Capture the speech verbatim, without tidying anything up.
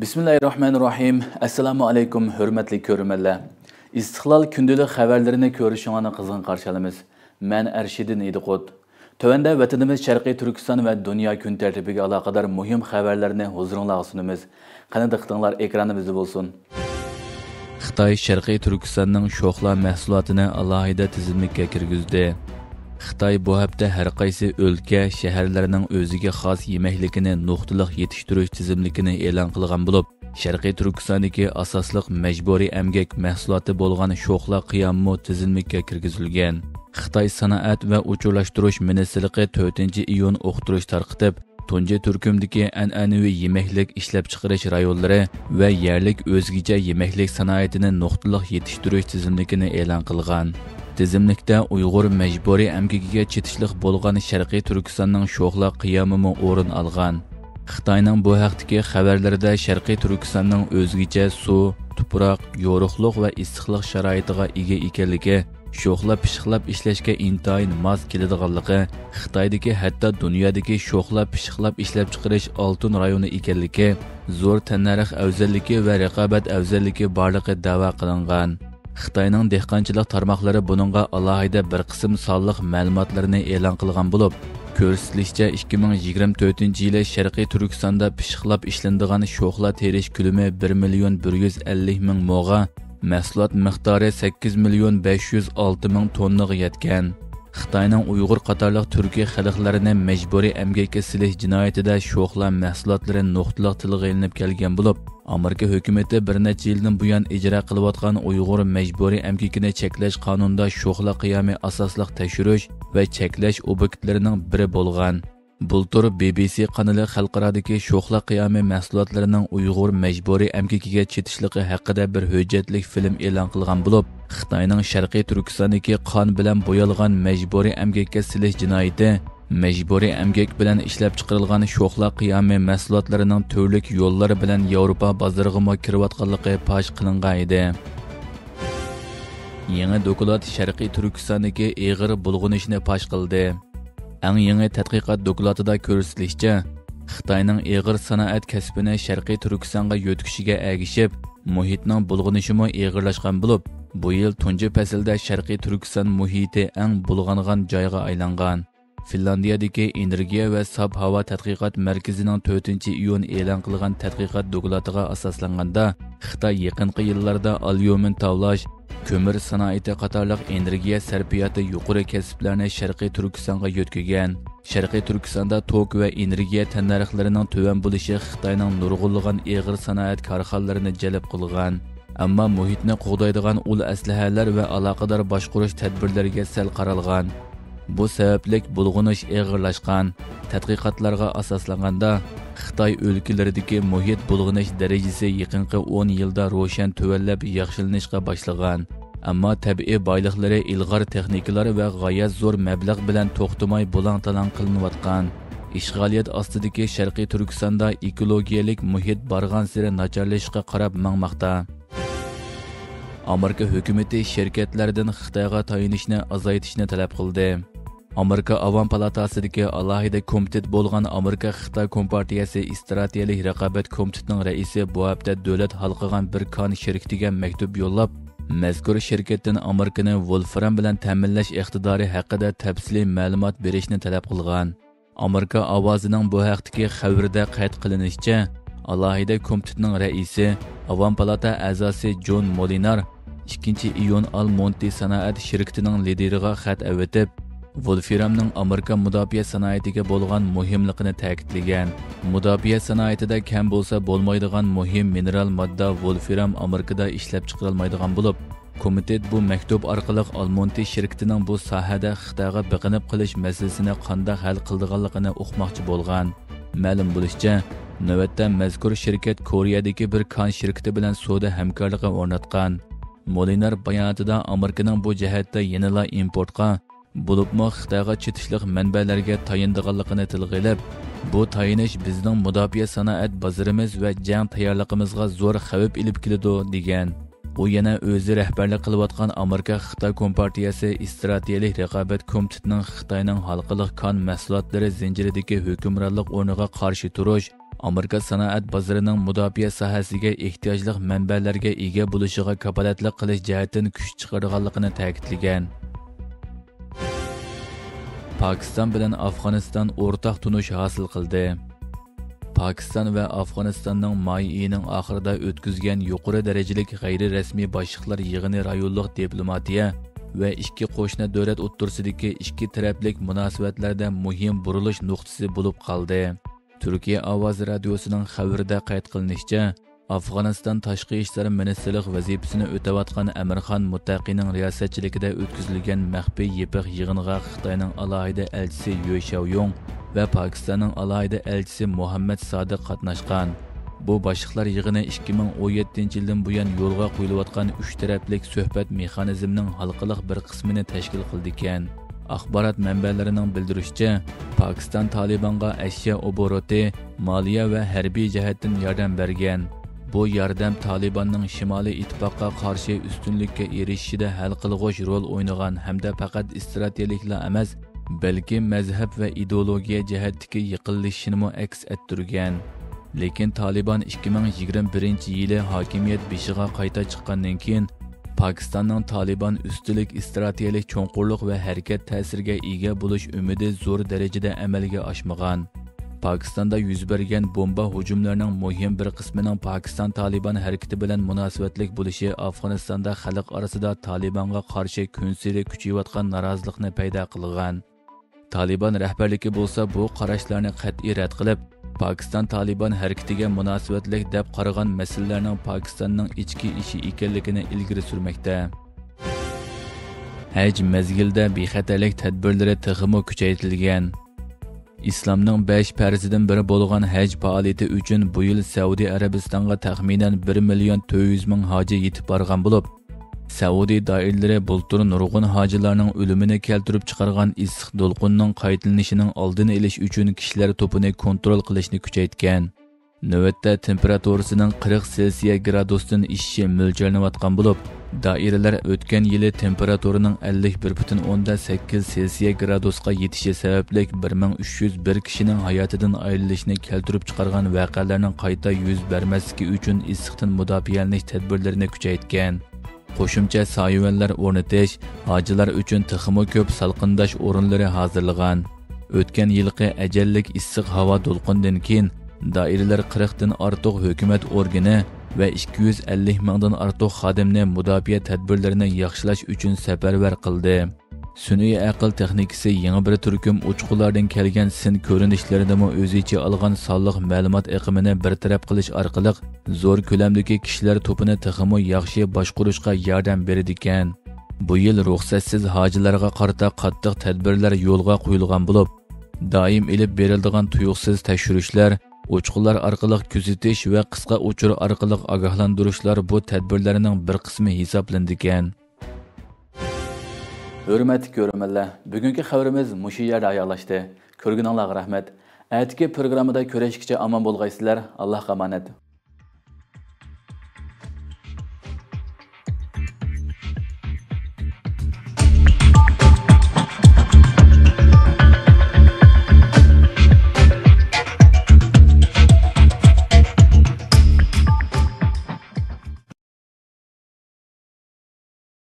بىسمىللاھىررەھمانىررەھىم. ئەسسالامۇ ئەلەيكۇم، ھۆرمەتلىك كۆرۈرمەنلەر. ئىستىقلال كۈندىلىك خەۋەرلىرىنى كۆرۈشۈڭلارنى قىزغىن قارشى ئالىمىز. مەن ئەرشىدىن ئىدىقۇت. تۆۋەندە ۋەتىنىمىز شەرقىي تۈركىستان ۋە دۇنيا كۈن تەرتىپىگە ئالاقىدار مۇھىم خەۋەرلەرنى ھۇزۇرۇڭلارغا سۇنىمىز. قېنى دىققىتىڭلار ئېكرانىمىزدا بولسۇن. خىتاي شەرقىي تۈركىستاننىڭ شوخلا مەھسۇلاتىنى ئالاھىدە تىزىملىككە كىرگۈزدى. خىتاي بۇ ھەپتە ھەر قايسى ئۆلكە، شەھەرلەرنىڭ ئۆزىگە خاس يېمەكلىكىنى نۇقتىلىق يېتىشتۈرۈش تىزىملىكىنى ئېلان قىلغان بولۇپ، شەرقىي تۈركىستاندىكى ئاساسلىق مەجبۇرىي ئەمگەك مەھسۇلاتى بولغان شوخلا قىيامىمۇ تىزىملىككە كىرگۈزۈلگەن. خىتاي سانائەت ۋە ئۇچۇرلاشتۇرۇش مىنىستىرلىقى تۆتىنچى ئىيۇن ئۇقتۇرۇش تارقىتىپ، تۇنجى تۈركۈمدىكى ئەنئەنىۋى يېمەكلىك ئىشلەپچىقىرىش رايونلىرى ۋە يەرلىك ئۆزگىچە يېمەكلىك سانائىتىنى نۇقتىلىق يېتىشتۈرۈش تىزىملىكىنى ئېلان قىلغان. تىزىملىكتە ئۇيغۇر مەجبۇرىي ئەمگىكىگە چېتىشلىق بولغان شەرقىي تۈركىستاننىڭ شوخلا قىيامىمۇ ئورۇن ئالغان. خىتاينىڭ بۇ ھەقتىكى خەۋەرلىرىدە شەرقىي تۈركىستاننىڭ ئۆزگىچە سۇ، تۇپراق، يورۇقلۇق ۋە ئىسسىقلىق شارائىتىغا ئىگە ئىكەنلىكى، شوخلا پىششىقلاپ ئىشلەشكە ئىنتايىن ماس كېلىدىغانلىقى، خىتايدىكى، ھەتتا دۇنيادىكى شوخلا پىششىقلاپ ئىشلەپچىقىرىش ئالتۇن رايونى ئىكەنلىكى، زور تەننەرخ ئەۋزەللىكى ۋە رىقابەت ئەۋزەللىكى بارلىقى دەۋا قىلىنغان. خىتاينىڭ دېھقانچىلىق تارماقلىرى بۇنىڭغا ئالاھىدە بىر قىسىم سانلىق مەلۇماتلىرىنى ئېلان قىلغان بولۇپ، كۆرسىتىلىشىچە، ئىككى مىڭ يىگىرمە تۆتىنچى يىلى شەرقىي تۈركىستاندا پىششىقلاپ ئىشلىنىدىغان شوخلا تېرىش كۆلىمى بىر مىليون بىر يۈز ئەللىك مىڭ موغا، مەھسۇلات مىقدارى سەككىز مىليون بەش يۈز ئالتە مىڭ توننىغا يەتكەن. خىتاينىڭ ئۇيغۇر قاتارلىق تۈركىي خەلقلەرنى مەجبۇرىي ئەمگەككە سېلىش جىنايىتىدە شوخلا مەھسۇلاتلىرى نۇقتىلىق تىلغا ئېلىنىپ كەلگەن بولۇپ، ئامېرىكا ھۆكۈمىتى بىر نەچچە يىلدىن بۇيان ئىجرا قىلىۋاتقان ئۇيغۇر مەجبۇرىي ئەمگىكىنى چەكلەش قانۇنىدا شوخلا قىيامى ئاساسلىق تەكشۈرۈش ۋە چەكلەش ئوبيېكتلىرىنىڭ بىرى بولغان. بۇلتۇر بى بى سى قانىلى خەلقئارادىكى شوخلا قىيامى مەھسۇلاتلىرىنىڭ ئۇيغۇر مەجبۇرىي ئەمگىكىگە چېتىشلىقى ھەققىدە بىر ھۆججەتلىك فىلىم ئېلان قىلغان بولۇپ، خىتاينىڭ شەرقىي تۈركىستاندىكى قان بىلەن بويالغان مەجبۇرىي ئەمگەككە سېلىش جىنايىتى، مەجبۇرىي ئەمگەك بىلەن ئىشلەپچىقىرىلغان شوخلا قىيامى مەھسۇلاتلىرىنىڭ تۈرلۈك يوللار بىلەن ياۋروپا بازىرىغىمۇ كىرىۋاتقانلىقى پاش قىلىنغان ئىدى. يېڭى دوكلات شەرقىي تۈركىستاندىكى ئېغىر بۇلغىنىشنى پاش قىلدى. ئەڭ يېڭى تەتقىقات دوكلاتىدا كۆرسىتىلىشىچە، خىتاينىڭ ئېغىر سانائەت كەسپىنى شەرقىي تۈركىستانغا يۆتكىشىگە ئەگىشىپ، مۇھىتنىڭ بۇلغىنىشىمۇ ئېغىرلاشقان بولۇپ، بۇ يىل تۇنجى پەسىلدە شەرقىي تۈركىستان مۇھىتى ئەڭ بۇلغانغان جايغا ئايلانغان. فىنلاندىيەدىكى ئېنېرگىيە ۋە ساپ ھاۋا تەتقىقات مەركىزىنىڭ تۆتىنچى ئىيۇن ئېلان قىلغان تەتقىقات دوكلاتىغا ئاساسلانغاندا، خىتاي يېقىنقى يىللاردا ئاليۇمىن تاۋلاش، كۆمۈر سانائىتى قاتارلىق ئېنېرگىيە سەرپىياتى يۇقىرى كەسىپلەرنى شەرقىي تۈركىستانغا يۆتكىگەن. شەرقىي تۈركىستاندا توك ۋە ئېنېرگىيە تەننەرخلىرىنىڭ تۆۋەن بولۇشى خىتاينىڭ نۇرغۇنلىغان ئېغىر سانائەت كارخانىلىرىنى جەلپ قىلغان. ئەمما مۇھىتنى قوغدايدىغان ئۇل ئەسلىھەلەر ۋە ئالاقىدار باشقۇرۇش تەدبىرلىرىگە سەل قارالغان. بۇ سەۋەبلىك بۇلغىنىش ئېغىرلاشقان. تەتقىقاتلارغا ئاساسلانغاندا، خىتاي ئۆلكىلىرىدىكى مۇھىت بۇلغىنىش دەرىجىسى يېقىنقى ئون يىلدا روشەن تۆۋەنلەپ ياخشىلىنىشقا باشلىغان. ئەمما تەبىئىي بايلىقلىرى ئىلغار تېخنىكىلار ۋە غايەت زور مەبلەغ بىلەن توختىماي بۇلاڭ-تالاڭ قىلىنىۋاتقان. ئىشغالىيەت ئاستىدىكى شەرقىي تۈركىستاندا ئېكولوگىيەلىك مۇھىت بارغانسېرى ناچارلىشىشقا قاراپ ماڭماقتا. ئامېرىكا ھۆكۈمىتى شىركەتلەردىن خىتايغا تايىنىشنى ئازايتىشنى تەلەپ قىلدى. ئامېرىكا ئاۋام پالاتاسىدىكى ئالاھىدە كومىتېت بولغان ئامېرىكا خىتاي كومپارتىيەسى ئىستراتېگىيەلىك رىقابەت كومىتېتىنىڭ رەئىسى بۇ ھەپتە دۆلەت ھالقىغان بىر كان شىركىتىگە مەكتۇپ يوللاپ، مەزكۇر شىركەتتىن ئامېرىكىنى ۋولفرام بىلەن تەمىنلەش ئىقتىدارى ھەققىدە تەپسىلىي مەلۇمات بېرىشنى تەلەپ قىلغان. ئامېرىكا ئاۋازىنىڭ بۇ ھەقتىكى خەۋىرىدە قەيت قىلىنىشىچە، ئالاھىدە كومىتېتنىڭ رەئىسى، ئاۋام پالاتا ئەزاسى جون مولىنار ئىككىنچى ئىيۇن ئال مونتى سانائەت شىركىتىنىڭ لىدىرىغا خەت ئەۋېتىپ، ۋولفرامنىڭ ئامېرىكا مۇداپىئە سانائىتىگە بولغان مۇھىملىقىنى تەكىتلىگەن. مۇداپىئە سانائىتىدە كەم بولسا بولمايدىغان مۇھىم مىنېرال ماددا ۋولفرام ئامېرىكىدا ئىشلەپچىقىرىلمايدىغان بولۇپ، كومىتېت بۇ مەكتۇپ ئارقىلىق ئالمونتى شىركىتىنىڭ بۇ ساھەدە خىتايغا بېقىنىپ قېلىش مەسىلىسىنى قانداق ھەل قىلىدىغانلىقىنى ئۇقماقچى بولغان. مەلۇم بولۇشىچە، نۆۋەتتە مەزكۇر شىركەت كورېيەدىكى بىر كان شىركىتى بىلەن سودا ھەمكارلىقى ئورناتقان. مولىنار باياناتىدا ئامېرىكىنىڭ بۇ جەھەتتە يەنىلا ئىمپورتقا، بولۇپمۇ خىتايغا چېتىشلىق مەنبەلەرگە تايىنىدىغانلىقىنى تىلغا ئېلىپ، بۇ تايىنىش بىزنىڭ مۇداپىئە سانائەت بازىرىمىز ۋە جەڭ تەييارلىقىمىزغا زور خەۋپ ئېلىپ كېلىدۇ، دېگەن. ئۇ يەنە ئۆزى رەھبەرلىك قىلىۋاتقان ئامېرىكا خىتاي كومپارتىيەسى ئىستراتېگىيەلىك رىقابەت كومىتېتىنىڭ خىتاينىڭ ھالقىلىق كان مەھسۇلاتلىرى زەنجىرىدىكى ھۆكۈمرانلىق ئورنىغا قارشى تۇرۇش، ئامېرىكا سانائەت بازىرىنىڭ مۇداپىئە ساھەسىگە ئېھتىياجلىق مەنبەلەرگە ئىگە بولۇشىغا كاپالەتلىك قىلىش جەھەتتىن كۈچ چىقىرىدىغانلىقىنى تەكىتلىگەن. پاكىستان بىلەن ئافغانىستان ئورتاق تونۇش ھاسىل قىلدى. پاكىستان ۋە ئافغانىستاننىڭ ماي ئېيىنىڭ ئاخىرىدا ئۆتكۈزگەن يۇقىرى دەرىجىلىك غەيرىي رەسمىي باشلىقلار يىغىنى رايونلۇق دىپلوماتىيە ۋە ئىككى قوشنا دۆلەت ئوتتۇرىسىدىكى ئىككى تەرەپلىك مۇناسىۋەتلەردە مۇھىم بۇرۇلۇش نۇقتىسى بولۇپ قالدى. تۈركىيە ئاۋازى رادىيوسىنىڭ خەۋىرىدە قەيت قىلىنىشىچە، ئافغانىستان تاشقى ئىشلار مىنىستىرلىق ۋەزىپىسىنى ئۆتەۋاتقان ئەمىرخان مۇتتەقىنىڭ رىياسەتچىلىكىدە ئۆتكۈزۈلگەن مەخپىي يېپىق يىغىنغا خىتاينىڭ ئالاھىدە ئەلچىسى يۆ شياۋيۇڭ ۋە پاكىستاننىڭ ئالاھىدە ئەلچىسى مۇھەممەد سادىق قاتناشقان. بۇ باشلىقلار يىغىنى ئىككى مىڭ ئون يەتتىنچى يىلدىن بۇيان يولغا قويۇلۇۋاتقان ئۈچ تەرەپلىك سۆھبەت مېخانىزمىنىڭ ھالقىلىق بىر قىسمىنى تەشكىل قىلىدىكەن. ئاخبارات مەنبەلىرىنىڭ بىلدۈرۈشىچە، پاكىستان تالىبانغا ئەشيا ئوبوروتى، مالىيە ۋە ھەربىي جەھەتتىن ياردەم بەرگەن. بۇ ياردەم تالىباننىڭ شىمالىي ئىتتىپاققا قارشى ئۈستۈنلۈككە ئېرىشىشىدە ھەل قىلغۇچ رول ئوينىغان ھەمدە پەقەت ئىستراتېگىيەلىكلا ئەمەس، بەلكى مەزھەب ۋە ئىدېئولوگىيە جەھەتتىكى يېقىنلىشىشىنىمۇ ئەكس ئەتتۈرگەن. لېكىن تالىبان ئىككى مىڭ يىگىرمە بىرىنچى يىلى ھاكىمىيەت بېشىغا قايتا چىققاندىن كېيىن، پاكىستاننىڭ تالىبان ئۈستىلىك ئىستراتېگىيەلىك چوڭقۇرلۇق ۋە ھەرىكەت تەسىرىگە ئىگە بولۇش ئۈمىدى زور دەرىجىدە ئەمەلگە ئاشمىغان. پاكىستاندا يۈز بەرگەن بومبا ھۇجۇملىرىنىڭ مۇھىم بىر قىسمىنىڭ پاكىستان تالىبان ھەرىكىتى بىلەن مۇناسىۋەتلىك بولۇشى ئافغانىستاندا خەلق ئارىسىدا تالىبانغا قارشى كۈنسېرى كۈچىيىۋاتقان نارازىلىقنى پەيدا قىلغان. تالىبان رەھبەرلىكى بولسا بۇ قاراشلارنى قەتئىي رەت قىلىپ، پاكىستان تالىبان ھەرىكىتىگە مۇناسىۋەتلىك دەپ قارىغان مەسىلىلەرنىڭ پاكىستاننىڭ ئىچكى ئىشى ئىكەنلىكىنى ئىلگىرى سۈرمەكتە. ھەج مەزگىلىدە بىخەتەرلىك تەدبىرلىرى تېخىمۇ كۈچەيتىلگەن. ئىسلامنىڭ بەش پەرزىدىن بىرى بولغان ھەج پائالىيىتى ئۈچۈن بۇ يىل سەئۇدى ئەرەبىستانغا تەخمىنەن بىر مىليون تۆت يۈز مىڭ ھاجى يېتىپ بارغان بولۇپ، سەئۇدى دائىرىلىرى بۇلتۇر نۇرغۇن ھاجىلارنىڭ ئۆلۈمىنى كەلتۈرۈپ چىقارغان ئىسسىق دولقۇننىڭ قايتىلىنىشىنىڭ ئالدىنى ئېلىش ئۈچۈن كىشىلەر توپىنى كونترول قىلىشنى كۈچەيتكەن. نۆۋەتتە تېمپېراتۇرىسىنىڭ قىرىق سېلسىيە گرادۇستىن ئېشىشى مۆلچەرلىنىۋاتقان بولۇپ، دائىرىلەر ئۆتكەن يىلى تېمپېراتۇرىنىڭ ئەللىك بىر پۈتۈن ئوندىن سەككىز سېلسىيە گرادۇسقا يېتىشى سەۋەبلىك بىر مىڭ ئۈچ يۈز بىر كىشىنىڭ ھاياتىدىن ئايرىلىشىنى كەلتۈرۈپ چىقارغان ۋەقەلەرنىڭ قايتا يۈز بەرمەسلىكى ئۈچۈن ئىسسىقتىن مۇداپىئەلىنىش تەدبىرلىرىنى كۈچەيتكەن. قوشۇمچە سايىۋەنلەر ئورنىتىش، ھاجىلار ئۈچۈن تېخىمۇ كۆپ سالقىنداش ئورۇنلىرى ھازىرلىغان. ئۆتكەن يىلقى ئەجەللىك ئىسسىق ھاۋا دولقۇنىدىن كېيىن، دائىرىلەر قىرىقتىن ئارتۇق ھۆكۈمەت ئورگىنى ۋە ئىككى يۈز ئەللىك مىڭدىن ئارتۇق خادىمنى مۇداپىئە تەدبىرلىرىنى ياخشىلاش ئۈچۈن سەپەرۋەر قىلدى. سۈنئىي ئەقىل تېخنىكىسى يېڭى بىر تۈركۈم ئۇچقۇنلاردىن كەلگەن سىن كۆرۈنۈشلىرىنىمۇ ئۆز ئىچىگە ئالغان سانلىق مەلۇمات ئېقىمىنى بىر تەرەپ قىلىش ئارقىلىق، زور كۆلەمدىكى كىشىلەر توپىنى تېخىمۇ ياخشى باشقۇرۇشقا ياردەم بېرىدىكەن. بۇ يىل رۇخسەتسىز ھاجىلارغا قارىتا قاتتىق تەدبىرلەر يولغا قويۇلغان بولۇپ، دائىم ئېلىپ بېرىلىدىغان تۇيۇقسىز تەكشۈرۈشلەر، ئۇچقۇنلار ئارقىلىق كۆزىتىش ۋە قىسقا ئۇچۇر ئارقىلىق ئاگاھلاندۇرۇشلار بۇ تەدبىرلەرنىڭ بىر قىسمى ھېسابلىنىدىكەن. ھۆرمەتلىك كۆرۈرمەنلەر، بۈگۈنكى خەۋىرىمىز مۇشۇ يەردە ئاياغلاشتى. كۆرگىنىڭلارغا رەھمەت. ئەتىكى پروگراممىدا كۆرۈشكىچە ئامان بولغايسىلەر. ئاللاھقا ئامانەت.